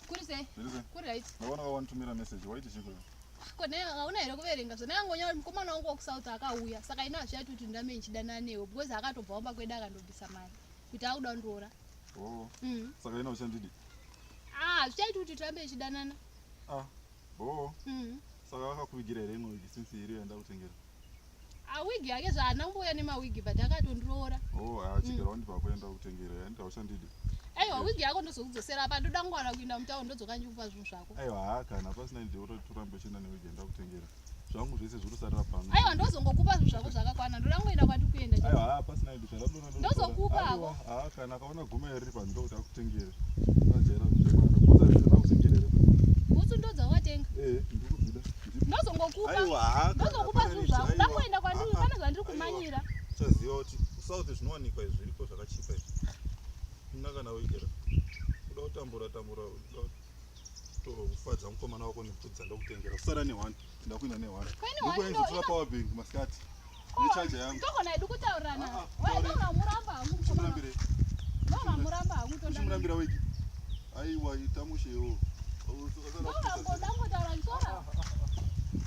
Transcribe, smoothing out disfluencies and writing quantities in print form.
Kuri sei? Zviri sei? Kuri right. Ndaona wanitumira message waiti chiko? Ko naye hauna here kuverenga zvandakangonya kuti mukomana wangu wekuSouth akauya saka ini hazvichaiti kuti ndame ndichidanana newe because akatobva kumba kwedu akandobvisa mari kuti akuda kundiroora. Oh. Saka ina uchandidi? Ah, hazvichaiti kuti tirambe tichidanana. Ah. Oh. Saka akakuvigira here imwe wigi since iri yandakutengera? Ah, wigi yake zvaana kumbouya nemawigi but akatondiroora. Oh, ah, chigara wandipa kuenda kutengera yandida uchandidi. Aiwa, wigi yako ndozokudzosera apa ndoda kungwana kuinda mutauni ndodzoka ndichikupa zvinhu zvako. Aiwa, haa kana pasina ndi utorambe uchienda newigi yandakutengera. Zvangu zvese zviri kusarira pano. Aiwa, ndozongokupa zvinhu zvako zvakakwana ndoda kungoenda kwandiri kuenda. Aiwa, haa pasina ndi zvandakuda Ndozokupa hako. Aiwa, haa kana akaona guma iri pano ndokuti akutengere. Ajaira zvemwana. Bhutsu ndakutengera here? Bhutsu ndodzawakatenga. Eh, ndikudzida. Ndozongokupa. Aiwa, haa kana Ndozokupa pane zvinhu zvako. aiwa. Ndakuenda kwandiri Ah, ah. pane zvandiri kumanyira. Uchaziva kuti kusouth zvinowanikwa izvi zviriko zvakachipa izvi. Ina kana wigera. Kuda kutambura tambura kuda kutofadza mukomana wako nebvudzi ndakutengera. Kusara ne1, ndakuenda ne1. Kwene one Ndikuenda kutora power bank masikati. Necharger yangu. Togona hedu kutaurirana. Ah, ah, Wai taure. ndogona muramba hangu mukomana. Chimurambire. Ndogona muramba hangu todana. Chimurambira wigi. Aiwa itamushewo. Ndogona ngoda ngotaura ndisora.